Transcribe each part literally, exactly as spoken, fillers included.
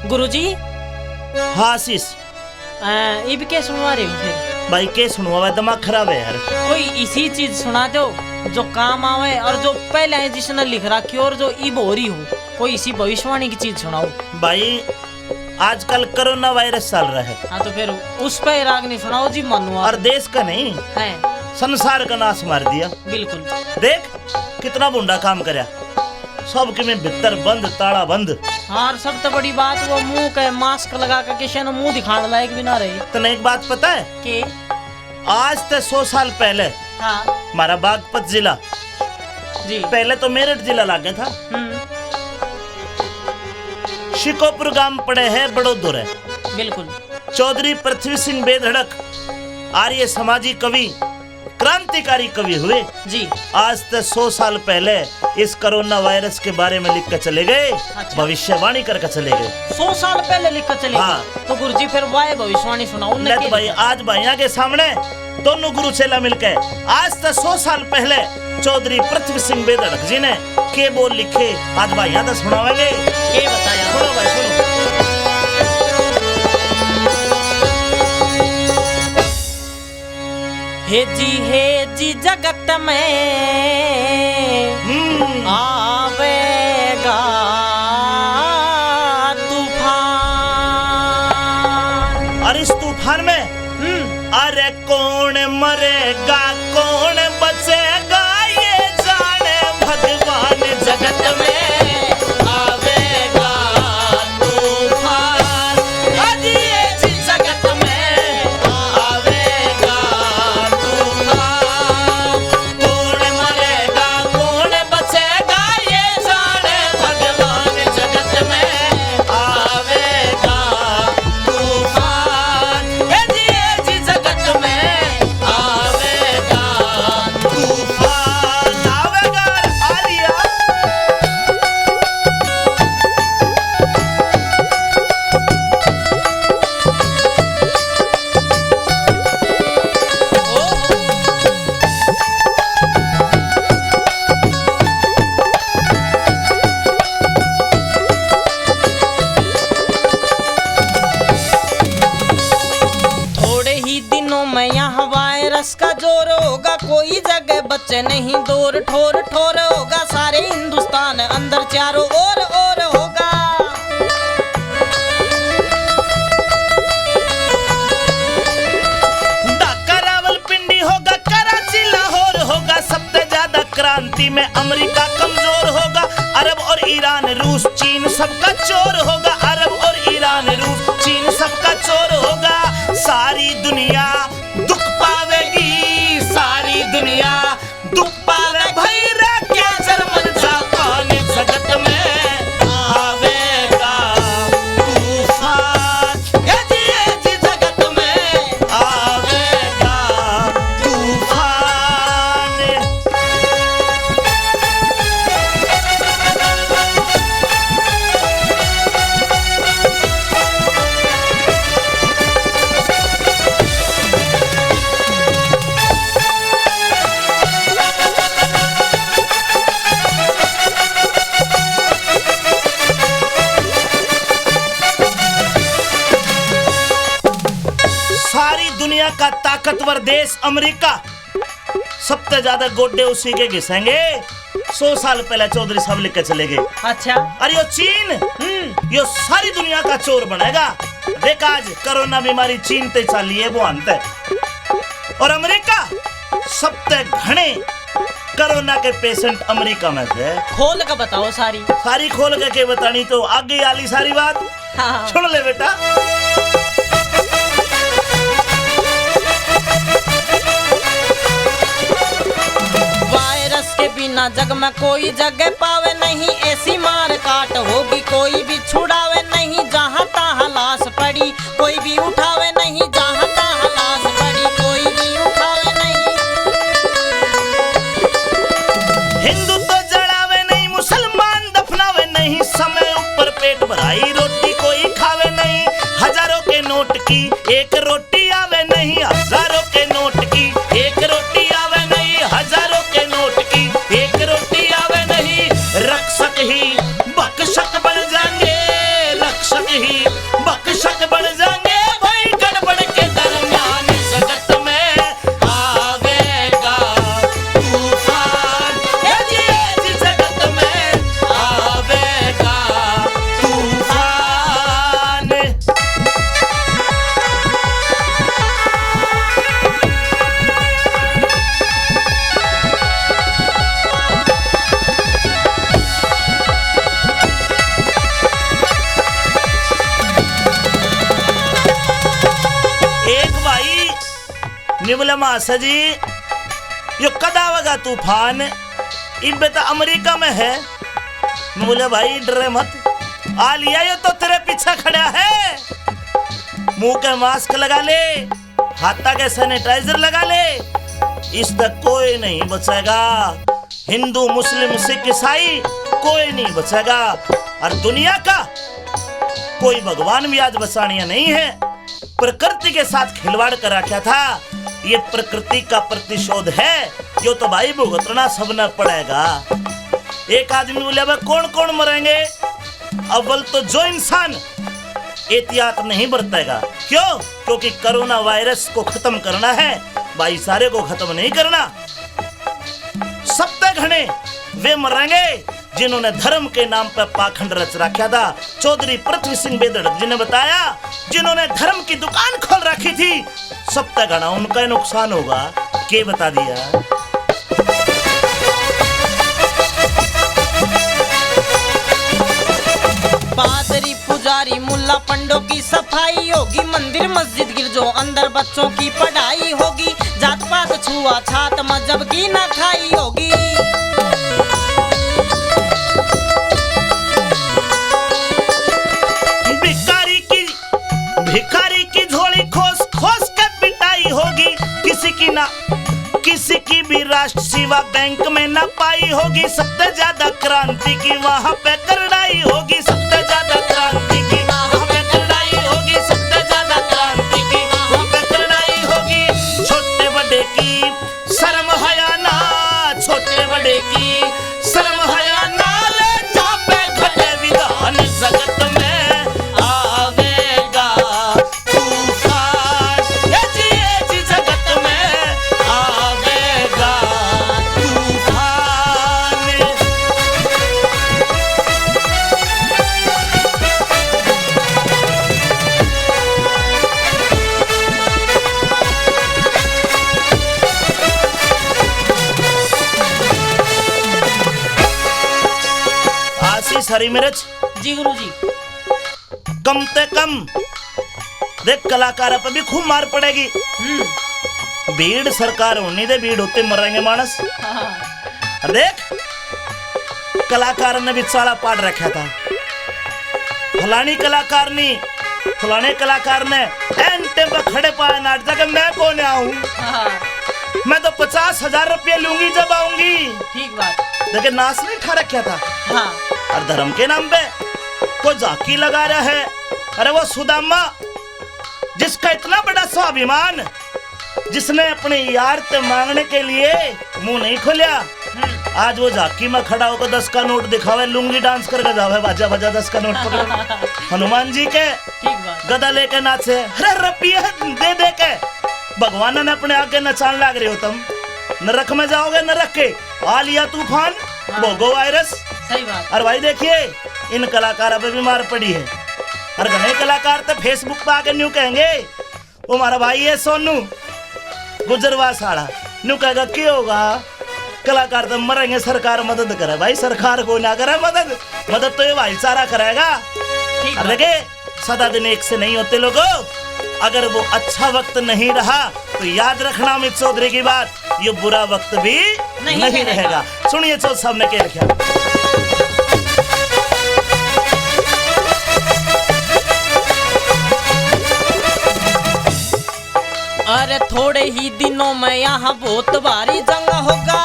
गुरुजी। हाँ आशीष। अ, इब के सुनवा रहे हो फिर? भाई, के सुनवावे, दिमाग खराब है यार। कोई इसी चीज सुना दो जो काम आवे और जो पहले जिसने लिख रखी हो और जो इब हो रही हो, कोई इसी भविष्यवाणी की चीज सुनाओ। भाई, आजकल कोरोना वायरस चल रहा है। हाँ, तो फिर उस पे रागनी सुनाओ जी, मानो आप। और देश का नहीं, है। संसार का नाश मार दिया। बिल्कुल। देख, कितना भुंडा काम करया। सब के में भीतर बंद, ताला बंद। हाँ, और सबसे बड़ी बात, वो मुंह के मास्क लगा के किसी ने मुंह दिखाने लायक भी ना रहे। तने एक बात पता है? के? आज ते सौ साल पहले हाँ। हमारा बागपत जिला, जी। पहले तो मेरठ जिला लागे था। हम्म। शिकोपुर गांव पड़े है बड़ोदर है। बिल्कुल। चौधरी पृथ्वी सिंह बेधड़क आर्य समाजी कवि, क्रांतिकारी कवि हुए। जी। आज ते सौ साल पहले इस कोरोना वायरस के बारे में लिख के चले गए, अच्छा। भविष्यवाणी करके चले गए। सौ साल पहले लिख के चले गए? हाँ। तो गुरुजी, फिर वाह भविष्यवाणी सुनाओ, उनने ले तो क्या भाई, लिखा? आज भाइयां के सामने दोनों गुरु चेला मिलके आज ते सौ साल पहले चौधरी पृथ्वी सिंह बेधड़क जी ने के बोल लिखे, आज भाइयां तो सुनावेंगे। के बताया? सुनो भाई, सुनो। हे जी, हे जी, जगत में हम्म। आवेगा तूफान। और इस तूफान में हम्म। अरे कौन मरेगा, कौन बचेगा, ये जाने भगवान। जगत में आवेगा तूफान, आज ये जी जगत में आवेगा तूफान। कौन मरेगा, कौन बचेगा, ये जाने भगवान। जगत में आवेगा तूफान, ए जी, ए जी, जगत में आवेगा तूफान। आवेगा, आ लिया। थोड़े ही दिनों में यहाँ वायरस का जोर होगा, कोई जगह बचे नहीं, दौर ठोर ठोर होगा, सारे हिंदुस्तान अंदर चारों ओर ओर होगा। ढाका रावलपिंडी होगा, कराची लाहौर होगा, सबसे ज्यादा क्रांति में अमेरिका कमजोर होगा। अरब और ईरान, रूस, चीन सबका चोर होगा। अरब और ईरान, रूस, चीन सबका चोर होगा। सारी दुनिया दुख पावेगी, सारी दुनिया दुख पावे। भाई रे, क्या जर्मन जापान, जगत में आवेगा तूफान। ए जी, ए जी, जगत में आवेगा तूफान। सारी दुनिया का ताकतवर देश अमेरिका, सबसे ज्यादा गोडे उसी के घिसेंगे। सौ साल पहले चौधरी साहब लिख के चले गए। अच्छा। अरे यो चीन, हम्म। यो सारी दुनिया का चोर बनेगा। देख, आज कोरोना बीमारी चीन ते चाली है, वो अंत है। और अमेरिका, सबसे घणे कोरोना के पेशेंट अमेरिका में से। खोल के बताओ सारी। सारी खोल के के बतानी, तो आगे आली सारी बात। हाँ। सुन ले बेटा। वायरस के बिना जग में कोई जगह पावे नहीं, ऐसी मार काट होगी कोई भी छुड़ावे नहीं, जहाँ तहाँ लाश पड़ी कोई भी उठावे नहीं, जहाँ तहाँ लाश पड़ी कोई भी उठावे नहीं। हिंदू तो जलावे नहीं, मुसलमान दफनावे नहीं, समय ऊपर पेट भराई रोटी कोई खावे नहीं। हजारों के नोट की एक रोटी आवे नहीं, हजारों के नोट की एक रोटी आवे नहीं, हजारों के नोट की एक रोटी आवे नहीं। रक्षक ही भक्षक बन जाएंगे, रक्षक ही बकशक बन जाएंगे भाई, गड़बड़ के दरमियान जगत में आवेगा तूफान। हे जी, हे जी, जगत में आवेगा तूफान। एक भाई न्यू बोले, महाशय जी, यो कद आवेगा तूफान? इबे तो अमेरिका में है। मैं बोले, भाई डरे मत, आ लिया, यो तो तेरे पीछे खड़ा है। मुंह के मास्क लगा ले, हाथा के सैनिटाइजर लगा ले, इससे कोई नहीं बचेगा। हिंदू, मुस्लिम, सिख, ईसाई, कोई नहीं बचेगा। और दुनिया का कोई भगवान भी आज बचानिया नहीं है। प्रकृति के साथ खिलवाड़ कर रखा था। ये प्रकृति का प्रतिशोध है, यो तो भाई भुगतना सबने पड़ेगा। एक आदमी बोले, "अब कौन कौन मरेंगे?" अव्वल तो जो इंसान एहतियात नहीं बरतेगा। क्यों? क्योंकि कोरोना वायरस को खत्म करना है, भाईचारे को खत्म नहीं करना। सबसे घणे वे मरेंगे जिन्होंने धर्म के नाम पे पाखंड रच रखा था। चौधरी पृथ्वी सिंह बेधड़क जी ने बताया, जिन्होंने धर्म की दुकान खोल रखी थी, सबसे घणा उनका ही नुकसान होगा। के बता दिया? पादरी, पुजारी, मुल्ला, पंडों की सफाई होगी, मंदिर, मस्जिद, गिरजो अंदर बच्चों की पढ़ाई होगी, जात पात, छुआ छात, मजहब की ना खाई होगी। भिखारी की, भिखारी की झोली खोस खोस के पिटाई होगी, किसी की ना, किसी की भी राष्ट्र सेवा बैंक में ना पाई होगी। सबसे ज्यादा क्रांति की वहां पे करड़ाई होगी, सबसे ज्यादा क्रांति की वहां पे करड़ाई होगी, सबसे ज्यादा क्रांति की वहां पे करड़ाई होगी। छोटे बड़े की शर्म हया ना, छोटे बड़े की शर्म हया ना, ले चापे घटे विधान जगत में आवेगा तूफान। ये जी, ये जी, जगत में आवेगा तूफान। आशीष हरी मिर्च। जी गुरु जी। कम ते कम देख, कलाकार पे भी खूब मार पड़ेगी। हम्म। भीड़ सरकार होनी दे, भीड़ होते मरेंगे मानस। हाँ। और देख, कलाकार ने भी चाला पाड़ रखा था। फलानी कलाकारनी, फलाने कलाकार ने एन टेम पे खड़े पाए नाट जाके मैं कौन आऊं? हाँ। मैं तो पचास हजार रुपये लूंगी जब आऊंगी। ठीक बात। देखे, नाश नहीं ठा रखा था। हाँ। और धर्म के नाम पे कोई झांकी लगा रहा है। अरे वो सुदामा, जिसका इतना बड़ा स्वाभिमान, जिसने अपने यार ते मांगने के लिए मुंह नहीं खोलिया, हम्म। आज वो झांकी में खड़ा होकर दस का नोट दिखावे, लुंगी डांस करके जावे, बाजा बाजा दस का नोट पकड़। हनुमान जी के ठीक बात। गदा लेके नाचे, अरे रुपये दे दे के भगवान ने अपने आगे नचान लाग रहे हो तुम। नरक में जाओगे, नरक के। आ लिया तूफान, हाँ। भोगो वायरस। सही बात। और भाई देखिए, इन कलाकारों पे भी मार पड़ी है। और घणे कलाकार तो Facebook पे आके न्यू कहेंगे, "वो हमारा भाई है सोनू, गुजरवास आला।" न्यू कहेगा, "के होगा? कलाकार तो मरेंगे, सरकार मदद करे।" भाई, सरकार को ना करे मदद, मदद तो ये भाईचारा करेगा। ठीक और बात। देखे, सदा दिन एक से नहीं होते लोगों। अगर वो अच्छा वक्त नहीं रहा तो याद रखना अमित चौधरी की बात, ये बुरा वक्त भी नहीं नहीं रहेगा। रहेगा। सुनिए चौधरी साहब ने क्या लिखा। अरे थोड़े ही दिनों में यहाँ बहुत भारी जंग होगा।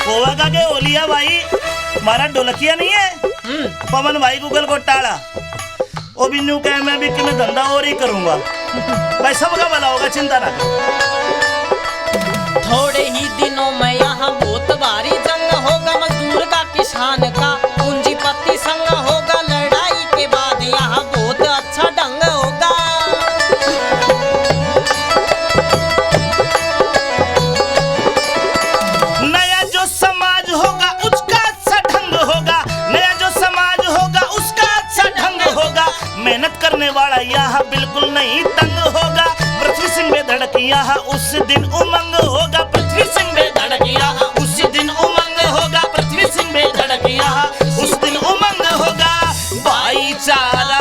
होगा के ओलिया भाई, हमारा ढोलकिया नहीं है, हम्म। पवन भाई गूगल घोटाला। ओ भी न्यू कहे, मैं भी किमें धंधा और ही करूंगा। भाई, सबका भला होगा, चिंता ना कर। थोड़े ही दिनों में यहाँ बहुत भारी जंग होगा, मजदूर का, किसान का, पूंजीपति संग होगा। लड़ाई के बाद यहाँ बहुत मेहनत करने वाला यहाँ बिल्कुल नहीं तंग होगा। पृथ्वी सिंह बेधड़क यहाँ उस दिन उमंग होगा। पृथ्वी सिंह बेधड़क यहाँ उस दिन उमंग होगा। पृथ्वी सिंह बेधड़क यहाँ उस दिन उमंग होगा। भाईचारा